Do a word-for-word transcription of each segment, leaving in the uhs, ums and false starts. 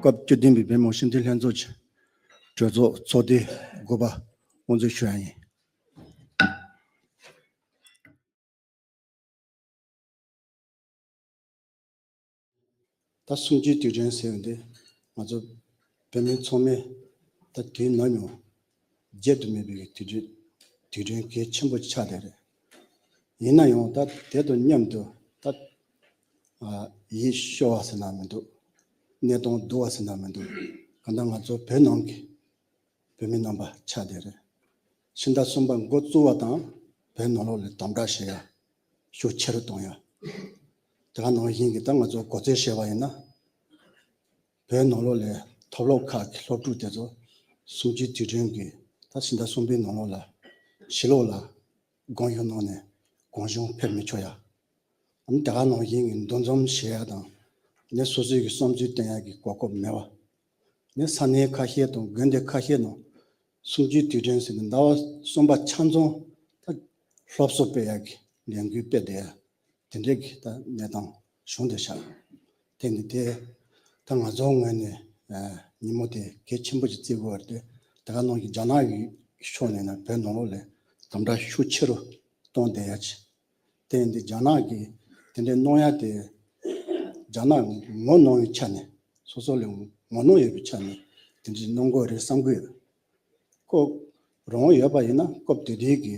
སྐབས་བཅུ་བདུན་པའི་བོད་མི་མང་སྤྱི་འཐུས་ལྷན་ཚོགས་ཀྱི་གྲོས་ཚོགས་ཚོགས་དུས་དགུ་པ་དབུ་འཛུགས་ཞུ་ཡ་ཡིན། ད་གསུམ་བཅུའི་དུས་དྲན་ཟེར་བ་འདི་ང་ཚོ་བོད་མི་ཚང་མས་ད་དུས་ནམ་ཡང་བརྗེད་དུ་མེད་པའི་དུས་དྲན་དུས་དྲན་གལ་ཆེན་པོ་ཆགས་བསྡད་རེད། ཡིན་ན་ཡང་ད་དེ་དང་མཉམ་དུ་ད་ཨ་ཡིད་སྐྱོ་བ་ཟེར་ན་མི་འདུག་གནས་སྟངས་སྡུག་བ་ཟེར་ན་མི་འདུག་གང་ལྟར་ང་ཚོ་བོད་ནང་གི་བོད་མི་རྣམ་པ་ཆགས་བསྡད་རེད། ཕྱི་ཟླ་གསུམ་པ་འགོ་བཙུགས་པ་དང་བོད་ནང་ལོགས་ལ་དམ་དྲག་བྱེད་ཡ་ཤུགས་ཆེ་རུ་གཏོང་ཡ། དེ་ག་ནང་བཞིན་གྱི་ད་ང་ཚོ་གོ་ཚོད་བྱས་པ་ཡིན་ན། བོད་ནང་ལོགས་ལ་མཐོ་སློབ་ཁག་གི་སློབ་ཕྲུག་དེ་ཚོ་གསུམ་བཅུའི་དུས་དྲན་གྱི་ད་ཕྱི་ཟླ་གསུམ་པའི་ནང་ལོགས་ལ་ཕྱི་ལོགས་ལ་དགོངས་ཞུ་གནང་ནས་གང་བྱུང་ཕེབས་མི་ཆོག་ཡ། ཨ་ནི་དེ་ག་ནང་བཞིན་གྱི་འདུ་འཛོམས་བྱེད་ཡ་དང་ནི་སོ་སོའི་གི་བསམ་ཚུལ་བསྟན་ཡ་གི་གོ་སྐབས་མེད་པ། ནི་ས་གནས་ཁ་ཤས་དང་དགོན་སྡེ་ཁ་ཤས་ནང་གསུམ་བཅུའི་དུས་དྲན་ཟེར་ནས་ཟླ་བ་གསུམ་པ་ཆ་ཚང་ད་སློབ་གསོ་སྤེལ་ཡ་གི་ལས་འགུལ་སྤེལ་བསྡད་ཡ་དེ་འདྲའི་གི་ད་གནས་སྟངས་བྱུང་བསྡད་ཤག་དེ་ནི་དེ་ད་ང་ཚོའི་ངོས་ནས་ཨ་ཉིན་མོ་དེ་གལ་ཆེན་པོ་ཞིག་བརྩི་དགོས་པ་རེད་དེ། དེ་ག་ནང་བཞིན་རྒྱ་ནག་གི་ཕྱོགས་ནས་ན་བོད་ནང་ལོགས་ལ་དམ་དྲག་ཤུགས་ཆེ་རུ་གཏོང་བསྡད་ཡ་ཆེ། དེ་ཡིན་དུས་རྒྱ་ནག་གིས་དེ་འདྲའི་གནང་ཡ་དེ་རྒྱ་ནག་ངོ་གནོང་བའི་ཆ་ནས་སོ་སོ་ལ་ངོ་གནོང་ཡོད་པའི་ཆ་ནས་དེ་འདྲའི་གནང་དགོས་རེད་བསམ་གི་ཡོད། ཁོ་རང་དབང་ཡོད་པ་ཡིན་ན་སྐབས་དེ་དུས་ཀྱི་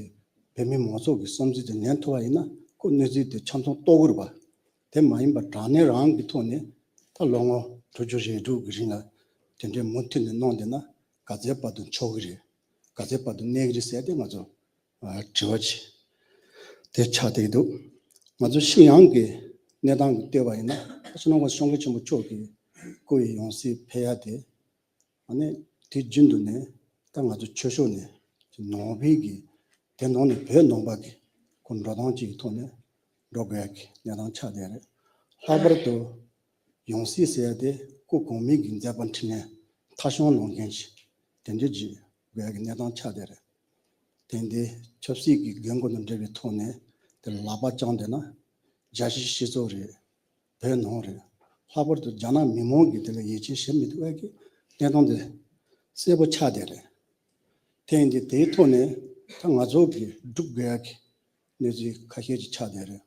བོད་མི་མང་ཚོགས་ཀྱི་བསམ་ཚུལ་དེ་ལེན་ཐུབ་པ་ཡིན་ན་ཁོ་གནས་ཚུལ་དེ་ཆ་ཚང་རྟོགས་གི་རེད་པ། དེ་མ་ཡིན་པ་དྲང་གནས་རང་གི་ཐོག་ནས་ད་ལོ་ངོ་དྲུག་ཅུ་རེ་དྲུག་གི་རིང་ལ་དེ་འདྲའི་མུ་མཐུད་ནས་གནང་བསྡད་ན་ག་ཚད་བར་དུ་འཆོལ་གི་རེད། ག་ཚད་བར་དུ་གནས་གི་རེད་ཟེར་ཏེ་ང་ཚོ་ཨ་དྲི་བ་ཅིག་དེ་ཆགས་བསྡད་འདུག་ང་ཚོ་ཤིན་ཡང་གི་གནས་སྟངས་ཀྱི་ལྟོས་པ་ཡིན་ན་ད་ཕྱི་ནང་གི་སྐྱབས་མགོན་ཆེན་པོ་མཆོག་གི་སྐུ་ཡི་ཡང་སྲིད་ཕེབས་ཡ་དེ་ཨ་ནི་དུས་རྒྱུན་དུ་ནས་ད་ང་ཚོ་ཆོས་ཕྱོགས་ནས་ནང་པའི་གི་དེ་ནང་ནས་བོད་ནང་པ་གི་ཁོ་འགྲོ་སྟངས་ཅིག་གི་ཐོག་ནས་འགྲོ་དགོས་ཡ་གི་གནས་སྟངས་ཆགས་བསྡད་རེད། ལྷག་པར་དུ་ཡང་སྲིད་ཟེར་ཡ་དེ་སྐུ་གོང་མའི་གི་མཛད་པ་འཕྲིན་ལས་མཐའ་སྐྱོང་གནང་མཁན་ཞིག་དེ་འདྲ་ཅིག་དགོས་ཡ་གི་གནས་སྟངས་ཆགས་བསྡད་རེད། དེ་འདི་ཆབ་སྲིད་ཀྱི་འགན་ཁུར་དང་འབྲེལ་བའི་ཐོག་ནས་དེ་ལག་པ་བརྐྱངས་བསྡད་ན་རྒྱལ་སྤྱིའི་སྤྱི་ཚོགས་རེད། བོད་ནང་རེད། ལྷག་པར་དུ་རྒྱ་ནག་མི་མང་གིས་དེ་ལ་ཡིད་ཆེས་བྱེད་མི་ཐུབ་པའི་གི་གནས་སྟངས་དེ་གསལ་པོ་ཆགས་བསྡད་རེད། དེ་ཡིན་དུས་དེའི་ཐོག་ནས་ད་ང་ཚོ་གིས་སྒྲུབ་དགོས་ཡ་གི་གནས་ཚུལ་ཁ་ཤས་ཅིག་ཆགས་བསྡད་རེད།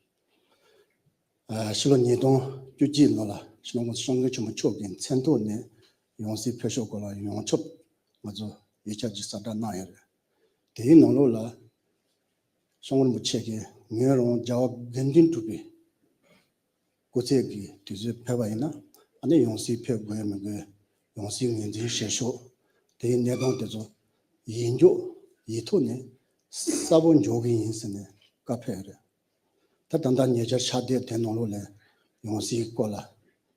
ཨ་ཕྱི་ལོ་ཉིས་སྟོང་བཅུ་གཅིག་ལོ་ལ་སྤྱི་ནོར་གོང་ས་སྐྱབས་མགོན་ཆེན་པོ་མཆོག་གི་མཚན་ཐོག་ནས་ཡང་སྲིད་ཕེབས་ཕྱོགས་སྐོར་ལ་ཡོངས་ཁྱབ་ང་ཚོ་ཡིག་ཆ་ཅིག་གསལ་བསྒྲགས་གནང་ཡོད་རེད། དེའི་ནང་ལོགས་ལ་སྐྱབས་མགོན་རིན་པོ་ཆེ་གིས་ངོས་རང་རྒྱལ་བ་དགེ་འདུན་གྲུབ་པའི་སྐུ་ཚེ་གི་དུས་ཚོད་ཕེབས་པ་ཡིན་ན་ཨ་ནི་ཡང་སྲིད་ཕེབས་དགོས་མི་དགོས། ཡང་སྲིད་ངོས་འཛིན་བྱེད་ཕྱོགས་དེའི་གནས་སྟངས་དེ་ཚོ་ཡིག་འཇོག་ཡིག་ཐོག་ནས་གསལ་པོ་འཇོག་གི་ཡིན་ཟེར་ནས་བཀའ་ཕེབས་རེད། ད་ད་ལྟ་ཉེ་ཆར་ཕྱག་དེབ་དེ་ནང་ལོགས་ལ་ཡང་སྲིད་སྐོར་ལ་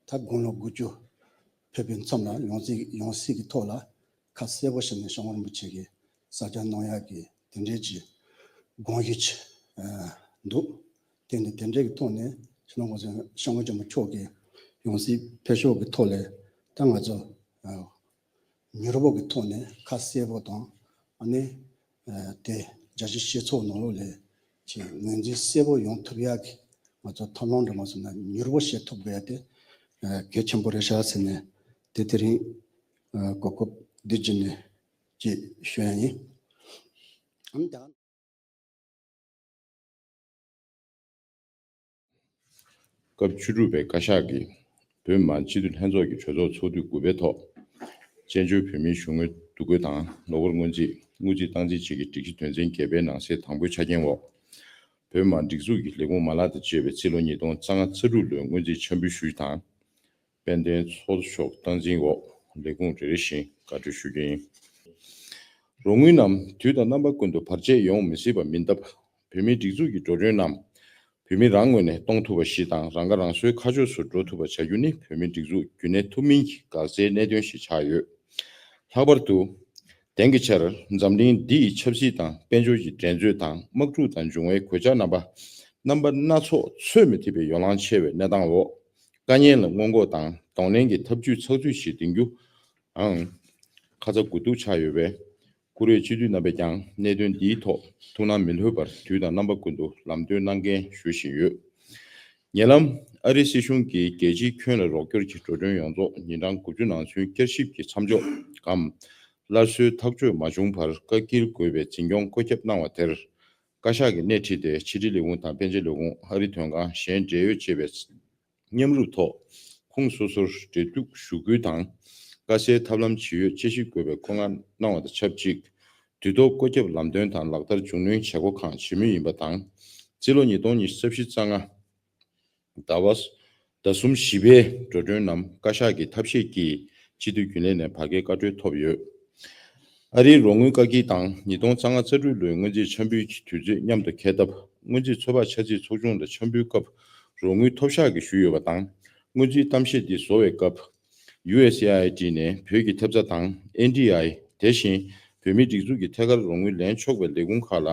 ད་དགུང་ལོ་དགུ་བཅུ་ཕེབས་པའི་མཚམས་ལ་ཡང་སྲིད་ཡང་སྲིད་ཀྱི་ཐོག་ལ་ཁ་གསལ་པོ་བྱས་ནས་སྐྱབས་མགོན་རིན་པོ་ཆེ་གིས་གསལ་བསྒྲགས་གནང་ཡག་གི་དེ་འདྲའི་ཅིག་དགོངས་གཞི་ཅིག་ཨ་འདུག་དེ་ནི་དེ་འདྲའི་གི་ཐོག་ནས་སྤྱི་ནོར་གོང་ས་སྐྱབས་མགོན་ཆེན་པོ་མཆོག་གི་ཡང་སྲིད་ཕེབས་ཕྱོགས་ཀྱི་ཐོག་ལ་ད་ང་ཚོ་ཨ་མྱུར་པོ་གི་ཐོག་ནས་ཁ་གསལ་པོ་དང་ཨ་ནི་ཨ་དེ་རྒྱལ་སྤྱིའི་སྤྱི་ཚོགས་ནང་ལོགས་ལ་ཅིག་ངོས་འཛིན་གསལ་པོ་ཡོང་ཐུབ་ཡག་གི་ང་ཚོ་ཐབས་ལམ་འདྲ་མ་བཟོས་ན་མྱུར་པོ་བྱེད་ཐུབ་དགོས་ཡ་དེ་ཨ་གལ་ཆེན་པོ་རེད་ཤག་ཟེར་ནས་དེ་དེ་རིང་ཨ་གོ་སྐབས་འདི་བརྒྱུད་ནས་ཅིག་ཞུ་ཡ་ཡིན། ཨ་ནི་ད། སྐབས་བཅུ་དྲུག་པའི་བཀའ་ཤག་གིས་བོད་མི་མང་སྤྱི་འཐུས་ལྷན་ཚོགས་ཀྱི་གྲོས་ཚོགས་ཚོགས་དུས་དགུ་པའི་ཐོག་བཙན་བྱོལ་བོད་མིའི་གཞུང་དངུལ་བསྡུ་སྐོར་དང་ལོ་འཁོར་སྔོན་རྩིས་དངུལ་རྩིས་སྟངས་འཛིན་བཅས་ཀྱི་སྒྲིག་གཞི་དོན་ཚན་བརྒྱད་པའི་ནང་གསེས་དང་པོའི་ཆ་རྐྱེན་འོག་བོད་མི་མང་སྒྲིག་འཛུགས་ཀྱི་ལས་ཁུངས་མ་ལག་དང་བཅས་པའི་ཕྱི་ལོ་ཉིས་སྟོང་རྩ་ལྔ་རྩ་དྲུག་ལོའི་སྔོན་རྩིས་འཆར་འབུལ་ཞུ་རྒྱུ་དང་། དཔལ་ལྡན་ཚོགས་གཙོ་མཆོག་སྟངས་འཛིན་འོག་ལས་ཁུངས་རེ་རེ་བཞིན་བཀའ་འཁྲོལ་ཞུ་རྒྱུ་ཡིན། རོགས་དངུལ་རྣམས་དུས་དང་རྣམ་པ་ཀུན་ཏུ་བར་ཆད་ཡོང་མི་སྲིད་པ་མིན་སྟབས། བོད་མིའི་སྒྲིག་འཛུགས་ཀྱི་འགྲོ་གྲོན་རྣམས་བོད་མི་རང་ངོས་ནས་གཏོང་ཐུབ་པ་ཞིག་དང་རང་ཁ་རང་གསོའི་ཁ་ཕྱོགས་སུ་འགྲོ་ཐུབ་པ་བྱ་རྒྱུ་ནི་བོད་མིའི་སྒྲིག་འཛུགས་རྒྱུན་གནས་ཐུབ་མིན་གྱི་འགག་རྩའི་གནད་དོན་ཞིག་ཆགས་ཡོད། ལྷག་པར་དུ། དེང་གི་ཆར་འཛམ་གླིང་འདི་ཡི་ཆབ་སྲིད་དང་དཔལ་འབྱོར་གྱི་འགྲན་རྩོད་དང་དམག་འཁྲུག་དང་འབྱུང་བའི་གོད་ཆག་རྣམ་པ་རྣམ་པ་སྣ་ཚོགས་ཚོད་མི་ཐིག་པའི་ཡོ་ལང་ཆེ་བའི་གནས་སྟངས་འོག་དཀའ་ངལ་ལ་སྔོན་འགོག་དང་གདོང་ལེན་གྱི་ཐབས་ཇུས་ཚགས་ཚུད་ཞིག་འདིང་རྒྱུའང་ཁ་ཚ་དགོས་གཏུགས་ཆགས་ཡོད་པས། བཀུར་འོས་སྤྱི་འཐུས་རྣམ་པས་ཀྱང་གནད་དོན་འདིའི་ཐོག་ཐུགས་སྣང་མི་ལྷོད་པར་དུས་དང་རྣམ་པ་ཀུན་ཏུ་ལམ་སྟོན་གནང་འགན་ཞུ་བཞིན་ཡོད། ཉེ་ལམ་ ཨ་རིའི་སྲིད་གཞུང་གིས་རྒྱལ་སྤྱིའི་ཁྱོན་ལ་རོགས་སྐྱོར་གྱི་འགྲོ་གྲོན་ཡོངས་རྫོགས་ཉིན་གྲངས་དགུ་བཅུ་ནང་ཚུན་བསྐྱར་ཞིབ་ཀྱི་མཚམས་འཇོག་གམ། སླར་གསོའི་ཐག་གཅོད་མ་བྱུང་བར་བཀག་སྐྱིལ་དགོས་པའི་འཛིན་སྐྱོང་བཀོད་ཁྱབ་གནང་བ་དེར། བཀའ་ཤག་གིས་སྣེ་ཁྲིད་དེ་ཕྱི་དྲིལ་ལས་ཁུངས་དང་པཎ་ཆེན་ལས་ཁུངས། ཨ་རིའི་དོན་ཁང་གཞན་འབྲེལ་ཡོད་བཅས་པའི་མཉམ་རུབ་ཐོག་ཁོངས་སོ་སོར་འབྲེལ་གཏུག་ཞུ་སྐུལ་དང་། དཀའ་སེལ་ཐབས་ལམ་ཇི་ཡོད་དཔྱད་ཞིབ་དགོས་པའི་བཀོད་མངགས་གནང་བ་དང་ཆབས་ཅིག། དུས་ཐོག་བཀོད་ཁྱབ་ལམ་སྟོན་དང་ལག་བསྟར་བྱུང་ནུས་བྱེད་སྒོ་ཁག་བྱེད་མུས་ཡིན་པ་དང་། རྩིས་ལོ་ཉིས་སྟོང་ཉི་ཤུ་རྩ་བཞི་རྩ་ལྔ་ཟླ་བ། ཟླ་གསུམ་བཞི་པའི་འགྲོ་གྲོན་རྣམས་བཀའ་ཤག་གི་ཐབས་ཤེས་ཀྱིས་སྤྱི་འཐུས་རྒྱུན་ལས་ནས་ཕ་གིའི་བཀའ་འཁྲོལ་ཐོབ་ཡོད། ཨ་རིའི་རོགས་དངུལ་བཀག་སྐྱིལ་དང་ཉིས་སྟོང་རྩ་ལྔ་རྩ་དྲུག་ལོའི་སྔོན་རྩིས་འཆར་འབུལ་གྱི་དུས་ཚོད་མཉམ་དུ་འཁེལ་སྟབས། སྔོན་རྩིས་ཚོད་དཔག་འཆར་རྩིས་ཚོགས་ཆུང་དང་འཆར་འབུལ་སྐབས་རོགས་དངུལ་ཐོབ་ཤག་གིས་ཞུས་ཡོད་པ་དང་། སྔོན་རྩིས་གཏམ་བཤད་འདི་བཟོ་བའི་སྐབས། ཡུ་ཨེས་ཨེ་ཨའི་ཌི་ནས་བོད་ཀྱི་ཐེབས་རྩ་དང་། ཨེན་ཌི་ཨའི། དེ་བཞིན་བོད་མིའི་སྒྲིག་འཛུགས་ཀྱི་ཐད་ཀར་རོགས་དངུལ་ལེན་ཆོག་པའི་ལས་ཁུངས་ཁག་ལ་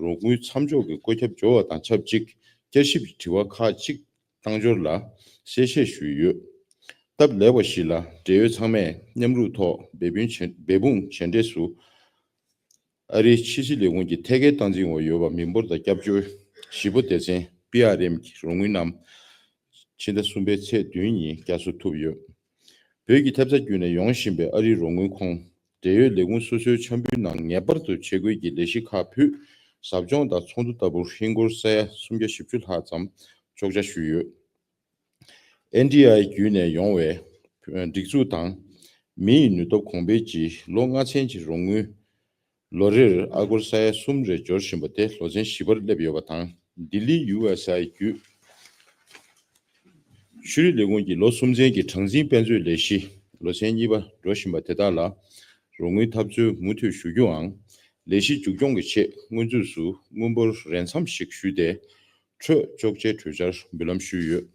རོགས་དངུལ་མཚམས་འཇོག་གི་བཀོད་ཁྱབ་འབྱོར་བ་དང་ཆབས་ཅིག། བསྐྱར་ཞིབ་ཀྱི་དྲི་བ་ཁག་ཅིག་བཏང་འབྱོར་ལ་གསལ་བཤད་ཞུས་ཡོད། སྟབས་ལེགས་པ་ཞིག་ལ་འབྲེལ་ཡོད་ཚང་མས་མཉམ་རུབ་ཐོག་འབད་འབུངས་བྱས། འབད་འབུངས་བྱས་འབྲས་སུ། ཨ་རིའི་ཕྱི་སྲིད་ལས་ཁུངས་ཀྱི་ཐད་ཀའི་སྟངས་འཛིན་འོག་ཡོད་པ་མི་འབོར་དང་སྐྱབས་བཅོལ་བཞི་པོ་སྡེ་ཚན་པི་ཨར་ཨེམ་གྱི་རོགས་དངུལ་རྣམས་ཕྱི་ཟླ་གསུམ་པའི་ཚེས་བདུན་ཉིན་བསྐྱར་གསོ་ཐུབ་ཡོད། བོད་ཀྱི་ཐེབས་རྩ་བརྒྱུད་ནས་ཡོང་བཞིན་པའི་ཨ་རིའི་རོགས་དངུལ་ཁོངས། འབྲེལ་ཡོད་ལས་ཁུངས་སོ་སོའི་འཆར་འབུལ་ནང་ངེས་པར་དུ་བྱེད་དགོས་ཀྱི་ལས་གཞི་ཁག་ཕུད། ཟབ་སྦྱོང་དང་ཚོགས་འདུ་ལྟ་བུར་ཧིན་སྒོར་ས་ཡ་སུམ་བརྒྱ་བཞི་བཅུ་ལྷག་ཙམ་གཅོག་ཆ་ཞུས་ཡོད། ཨེན་ཌི་ཨའི་བརྒྱུད་ནས་ཡོང་བའི་སྒྲིག་འཛུགས་དང་མི་ཡི་ནུས་སྟོབས་གོང་འཕེལ་གྱི་ལོ་ལྔ་ཚན་གྱི་རོགས་དངུལ། ལོ་རེར་ཨ་སྒོར་ས་ཡ་གསུམ་རེ་འབྱོར་བཞིན་པ་དེ་ལོ་ཚན་བཞི་པར་སླེབས་ཡོད་པ་དང་། ལྡི་ལི་ཡུ་ཨེས་ཨའི་བརྒྱུད། ཆོས་རིག་ལས་ཁུངས་ཀྱི་ལོ་གསུམ་ཚན་གྱི་གྲངས་འཛིན་དཔེ་མཛོད་ལས་གཞི་ལོ་ཚན་གཉིས་པ་འགྲོ་བཞིན་པ་དེ་དག་ལ་རོགས་དངུལ་ཐབས་འཚོལ་མུ་མཐུད་ཞུ་རྒྱུའང་། ལས་གཞི་མཇུག་སྐྱོང་གི་ཆེད་སྔོན་ཚུད་དུ་དངུལ་འབོར་རན་འཚམ་ཞིག་ཞུས་ཏེ། འཕྲོད་གཅོག་ཆའི་གྲོས་འཆར་འབུལ་ལམ་ཞུས་ཡོད།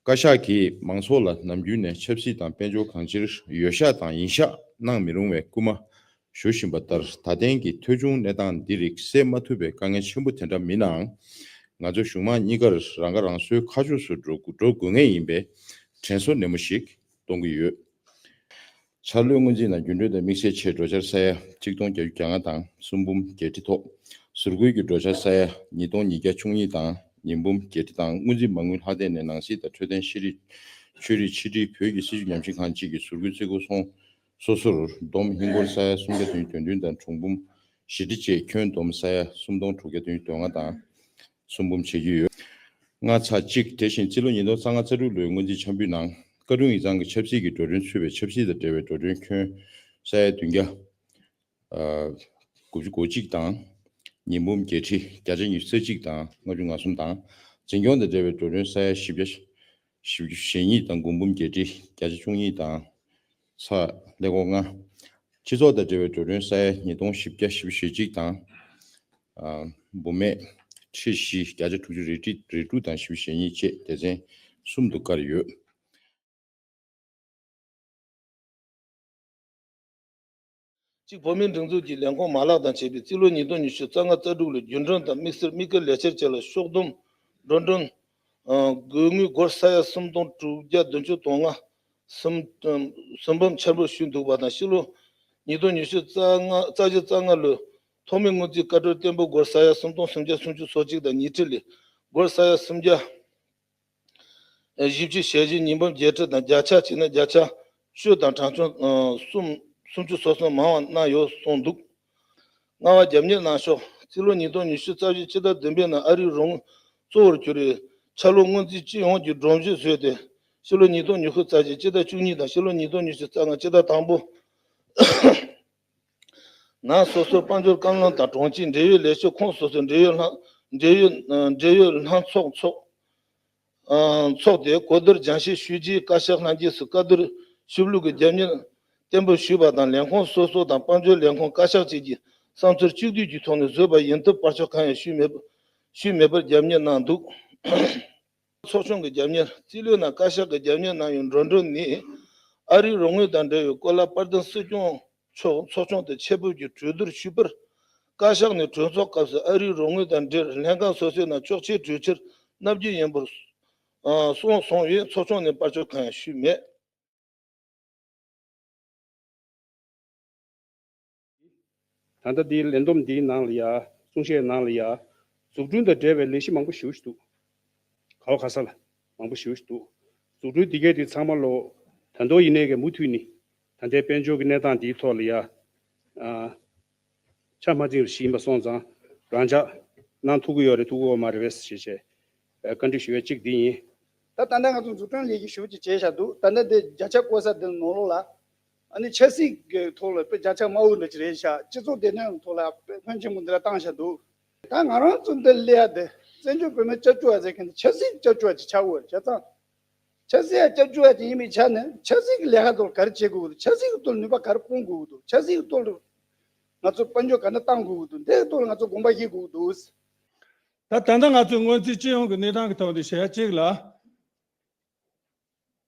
བཀའ་ཤག་གིས་མང་ཚོགས་ལ་ནམ་རྒྱུན་ནས་ཆབ་སྲིད་དང་དཔལ་འབྱོར་གང་ཅིར་འོས་ཤག་དང་ཡིན་ཤག་གནང་མི་རུང་བའི་སྐུལ་མ་ཞུ་བཞིན་པ་ལྟར། ད་ཐེངས་ཀྱི་ཐོལ་བྱུང་གནས་སྟངས་འདི་རིགས་སེལ་མ་ཐུབ་པའི་དཀའ་ངལ་ཆེན་པོ་དེ་འདྲ་མིན་ནའང་། ང་ཚོ་གཞུང་མང་གཉིས་ཀར་རང་ཁ་རང་གསོའི་ཁ་ཕྱོགས་སུ་འགྲོ་འགྲོ་དགོས་ངེས་ཡིན་པའི་དྲན་གསོ་ནན་མོ་ཞིག་གཏོང་གི་ཡོད། འཆར་ལོའི་སྔོན་རྩིས་ནང་རྒྱུན་གྲོན་དང་དམིགས་བསལ་ཆེད་འགྲོ་འཆར་ས་ཡ་ཆིག་སྟོང་བརྒྱད་ཅུ་གྱ་ལྔ་དང་གསུམ་འབུམ་བརྒྱད་ཁྲི་ཐོག། ཟུར་བཀོལ་གྱི་འགྲོ་འཆར་ས་ཡ་ཉིས་སྟོང་ཉིས་བརྒྱ་བཅུ་གཉིས་དང་ཉིས་འབུམ་བརྒྱད་ཁྲི་དང་། སྔོན་རྩིས་མ་དངུལ་ལྷག་བསྡད་ནས་ནང་སྲིད་དང་འཕྲོད་བསྟེན། ཤེས་རིག་ཆོས་རིག་ཕྱི་དྲིལ། བོད་ཀྱི་སྲིད་བྱུས་ཉམས་ཞིབ་ཁང་བཅས་ཀྱི་ཟུར་བཀོལ་རྩིས་འགོ་སོང་སོ་སོར་བསྡོམས་ཧིན་སྒོར་ས་ཡ་སུམ་བརྒྱ་དོན་བདུན་དང་དྲུག་འབུམ་བཞི་ཁྲི་བཅས་ཁྱོན་བསྡོམས་ས་ཡ་སུམ་སྟོང་དྲུག་བརྒྱ་དོན་ལྔ་དང་། གསུམ་འབུམ་བྱེད་ཀྱི་ཡོད། ལྔ་ཚེག་གཅིག། དེ་བཞིན་རྩིས་ལོ་ཉིས་སྟོང་རྩ་ལྔ་རྩ་དྲུག་ལོའི་སྔོན་རྩིས་འཆར་འབུལ་ནང་བཀའ་དྲུང་ཡིག་ཚང་གི་ཆབ་སྲིད་ཀྱི་འགྲོ་གྲོན་ཚུད་པའི་ཆབ་སྲིད་དང་འབྲེལ་བའི་འགྲོ་གྲོན་ཁྱོན་ས་ཡ་བདུན་བརྒྱ་དགུ་བཅུ་གོ་གཅིག་དང་། ཉིས་འབུམ་བརྒྱད་ཁྲི་བརྒྱ་ཆ་ཉི་ཤུ་རྩ་གཅིག་དང་ལྔ་བཅུ་ང་གསུམ་དང་། འཛིན་སྐྱོང་དང་འབྲེལ་བའི་འགྲོ་གྲོན་ས་ཡ་བཞི་བརྒྱ་བཞི་བཅུ་ཞེ་གཉིས་དང་། དགུ་འབུམ་བརྒྱད་ཁྲི་བརྒྱ་ཆ་བཅུ་གཉིས་དང་ཚེག་ཀླད་ཀོར་ལྔ། སྤྱི་ཚོགས་དང་འབྲེལ་བའི་འགྲོ་གྲོན་ས་ཡ་ཉིས་སྟོང་བཞི་བརྒྱ་བཞི་བཅུ་ཞེ་གཅིག་དང་། ཨ། འབུམ་མེད་ཁྲི་བཞི་བརྒྱ་ཆ་དྲུག་ཅུ་རེ་དྲུག་དང་བཞི་བཅུ་ཞེ་གཉིས་བཅས་སྡེ་ཚན་གསུམ་དུ་བཀར་ཡོད། གཅིག་བོད་མིའི་སྒྲིག་འཛུགས་ཀྱི་ལས་ཁུངས་མ་ལག་དང་བཅས་པའི་རྩིས་ལོ་ཉིས་སྟོང་ཉི་ཤུ་རྩ་ལྔ་རྩ་དྲུག་ལོའི་རྒྱུན་གྲོན་དང་དམིགས་བསལ་དམིགས་བཀར་ལས་འཆར་བཅས་ལ་ཕྱོགས་བསྡོམས་འགྲོ་གྲོན། ཨ། དགོས་དངུལ་སྒོར་ས་ཡ་སུམ་སྟོང་དྲུག་བརྒྱ་བདུན་ཅུ་དོན་ལྔ། གསུམ། གསུམ་འབུམ་ཆེན་པོ་ཞུས་འདུག་པ་དང་། ཕྱི་ལོ་ཉིས་སྟོང་ཉི་ཤུ་རྩ་ལྔ་རྩ་བཞི་རྩ་ལྔ་ལོའི་ཐོག་མའི་སྔོན་རྩིས་བཀའ་འཁྲོལ་བརྟན་པོ་སྒོར་ས་ཡ་སུམ་སྟོང་སུམ་བརྒྱ་སུམ་ཅུ་སོ་གཅིག་དང་ཉིས་ཁྲི་ལས་སྒོར་ས་ཡ་སུམ་བརྒྱ་བཞི་བཅུ་ཞེ་བཞི། ཉིས་འབུམ་བརྒྱད་ཁྲི་དང་བརྒྱ་ཆ་བྱས་ན་བརྒྱ་ཆ་བཅུ་དང་གྲངས་ཆུང་གསུམ། སུམ་ཅུ་སོ་གསུམ་མང་བ་གནང་ཡོད་གསུངས་འདུག། རྔ་བ་རྒྱབ་གཉེར་གནང་ཕྱོགས། རྩིས་ལོ་ཉིས་སྟོང་ཉི་ཤུ་རྩ་བཞི་སྤྱི་ཟླ་བདུན་པའི་ནང་ཨ་རིའི་རོགས་དངུལ་གཙོ་བོར་གྱུར་བའི་འཆར་ལོ་སྔོན་རྩིས་སྤྱི་ཡོངས་ཀྱི་སྒྲོམ་གཞི་བཟོས་ཏེ། ཕྱི་ལོ་ཉིས་སྟོང་ཉི་ཤུ་རྩ་བཞི་སྤྱི་ཟླ་བཅུ་གཉིས་དང་ཕྱི་ལོ་ཉིས་སྟོང་ཉི་ཤུ་རྩ་ལྔ་སྤྱི་ཟླ་དང་པོ་ནང་སོ་སོར་དཔལ་འབྱོར་བཀའ་བློན་དང་གྲོང་ཁྱེར་འབྲེལ་ཡོད་ལས་བྱེད་ཁོངས་སོ་སོའི་འབྲེལ་ཡོད་ལྷན། འབྲེལ་ཡོད། འབྲེལ་ཡོད་ལྷན་ཚོགས་འཚོགས། ཨ། འཚོགས་ཏེ་གོ་བསྡུར་སྦྱང་བཤད་ཞུས་རྗེས་བཀའ་ཤག་ལྷན་རྒྱས་སུ་བཀའ་བསྡུར་ཞུ་ལུགས་ཀྱི་རྒྱབ་གཉེར་བརྟན་པོ་ཞུས་པ་དང་། ལས་ཁུངས་སོ་སོ་དང་དཔལ་འབྱོར་ལས་ཁུངས་བཀའ་ཤག་བཅས་ཀྱི་བསམ་ཚུལ་གཅིག་སྡུད་ཀྱི་ཐོག་ནས་བཟོས་པ་ཡིན་སྟབས་བར་ཆད་གང་ཡང་ཞུས་མེད་པ། ཞུས་མེད་པར་རྒྱབ་གཉེར་གནང་འདུག། ཚོགས་ཆུང་གི་རྒྱབ་གཉེར། རྩིས་ལོའི་ནང་བཀའ་ཤག་གིས་རྒྱབ་གཉེར་གནང་ཡོད་འགྲོ་གྲོན་ནི། ཨ་རིའི་རོགས་དངུལ་དང་འབྲེལ་བའི་གོ་ལ་པར་ལྡན་སྲིད་སྐྱོང་མཆོག་ཚོགས་ཆུང་དུ་ཆེད་ཕེབས་ཀྱིས་གྲོས་བསྡུར་ཞུས་པར། བཀའ་ཤག་ནས་གྲོས་ཚོགས་སྐབས་སུ་ཨ་རིའི་རོགས་དངུལ་དང་འབྲེལ་ལྷན་ཁང་སོ་སོའི་ནང་གཅོག་ཆའི་གྲོས་ཆོད་ནམ་རྒྱུན་ཡིན་པར། ཨ། གསུངས་སོང་ཡོད། ཚོགས་ཆུང་ནས་བར་ཆད་གང་ཡང་ཞུས་མེད། ད་ལྟ་འདིའི་ལས་བསྡོམས་འདིའི་ནང་ལ་ཡ། གསུང་བཤད་ནང་ལ་ཡ། འཛུགས་སྐྲུན་དང་འབྲེལ་བའི་ལས་གཞི་མང་པོ་ཞེ་པོ་ཞིག་འདུག། ག་བ་ག་ས་ལ། མང་པོ་ཞེ་པོ་ཞིག་འདུག། འཛུགས་སྐྲུན་འདི་གས་དེ་ཚང་མ་ལོ་ད་དུང་ཡིན་ནའི་གི་མུ་མཐུད་ནས་ད་ལྟའི་དཔལ་འབྱོར་གྱི་གནས་སྟངས་འདིའི་ཐོག་ལ་ཡ། ཨ། ཆ་མ་འཛིན་པ་ཞིག་ཡིན་པ་སོང་ཙང་རང་འཇགས་གནང་ཐུབ་ཀྱི་ཡོད་རེད་ཐུབ་ཀྱི་ཡོད་མ་རེད་པས་ཞེས་བྱས་བཀའ་འདྲི་ཞུ་ཡས་གཅིག་འདི་ཡིན། ད་ད་ལྟ་ང་ཚོ་འཛུགས་སྐྲུན་ལས་ཀ་ཞེ་པོ་ཅིག་བྱས་བཞག་འདུག། ད་ལྟ་འདི་བརྒྱ་ཆ་བཀོད་ས་འདི་ནང་ལོགས་ལ་ཨ་ནི་ཆབ་སྲིད་ཀྱི་ཐོག་ལ་དཔེ་བརྒྱ་ཆ་དམའ་བོ་འདྲ་ཅིག་རེད་ཤག། སྤྱི་ཚོགས་བདེ་དོན་ཐོག་ལ་དཔེ་ཕོན་ཆེན་པོ་འདི་ལ་བཏང་བཞག་འདུག། ད་ང་རང་ཚོ་འདི་སླེབས་ཡ་དེ་བཙན་བྱོལ་བོད་མི་སྐྱབས་བཅོལ་བ་ཟེར་མཁན་དེ་ཆབ་སྲིད་སྐྱབས་བཅོལ་བ་ཅིག་ཆགས་ཡོད་རེད། བྱས་ཙང་། ཆབ་སྲིད་ལ་སྐྱབས་བཅོལ་བ་ཅིག་ཡིན་པའི་ཆ་ནས་ཆབ་སྲིད་ཀྱི་ལས་ཀ་ཐོག་ལ་ག་རེ་བྱེད་དགོས་ཀྱི་འདུག། ཆབ་སྲིད་ཀྱི་ཐོག་ལ་ནུས་པ་ག་རེ་སྤུངས་དགོས་ཀྱི་འདུག། ཆབ་སྲིད་ཀྱི་ཐོག་ལ་ང་ཚོ་དཔལ་འབྱོར་ག་འདྲ་གཏང་དགོས་ཀྱི་འདུག། འདིའི་ཐོག་ལ་ང་ཚོ་དགོངས་པ་བཞེས་དགོས་ཀྱི་འདུག། ད་ད་ལྟ་ང་ཚོའི་སྔོན་རྩིས་སྤྱི་ཡོངས་ཀྱི་གནས་སྟངས་ཀྱི་ཐོག་ནས་བཤད་ཡ་གཅིག་ལ།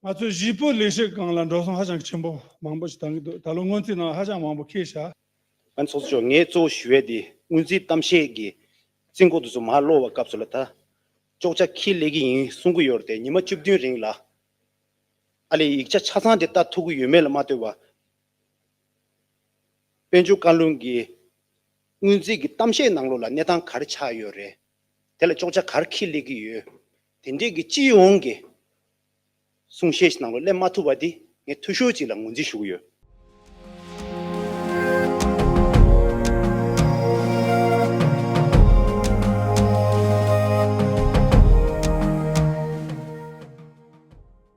ང་ཚོའི་གཞིས་སྤོ་ལས་བྱེད་སྒང་ལ་འགྲོ་སོང་ཧ་ཅང་གི་ཆེན་པོ་མང་པོ་ཞིག་བཏང་གི་འདུག། ད་ལོ་སྔོན་རྩིས་ནང་ཧ་ཅང་མང་པོ་འཁེལ་ཤག། ཨ་ནི་ཚོགས་གཙོ་མཆོག་ངས་གཙོ་བོ་ཞུ་ཡས་དེ་སྔོན་རྩིས་གཏམ་བཤད་ཀྱི་རྩིས་འགོ་དེ་ཚོ་མར་ཀློག་པའི་སྐབས་སུ་ལ་ད་ཅོག་ཆ་ཁྱི་ལས་ཀྱི་ཡིན་གསུང་གི་ཡོད་རེད་དེ། ཉི་མ་བཅུ་བདུན་རིང་ལ་ཨ་ལས་ཡིག་ཆ་ཆ་ཚང་དེ་ལྟ་ཐུབ་ཀྱི་ཡོད་མེད་ལ་མ་ལྟོས་པ། དཔལ་འབྱོར་བཀའ་བློན་གྱིས་སྔོན་རྩིས་ཀྱི་གཏམ་བཤད་ནང་ལོགས་ལ་གནས་སྟངས་ག་རེ་ཆགས་ཡོད་རེད། དེ་ལ་ཅོག་ཆ་ག་རེ་ཁྱི་ལས་ཀྱི་ཡོད། དེ་འདྲས་ཀྱི་སྤྱི་ཡོངས་ཀྱི་གསུང་བཤད་ནང་ལོགས་སླེབས་མ་ཐུབ་པ་འདི་ངས་འཐུས་ཤོར་ཅིག་ལ་ངོས་འཛིན་ཞུ་གི་ཡོད།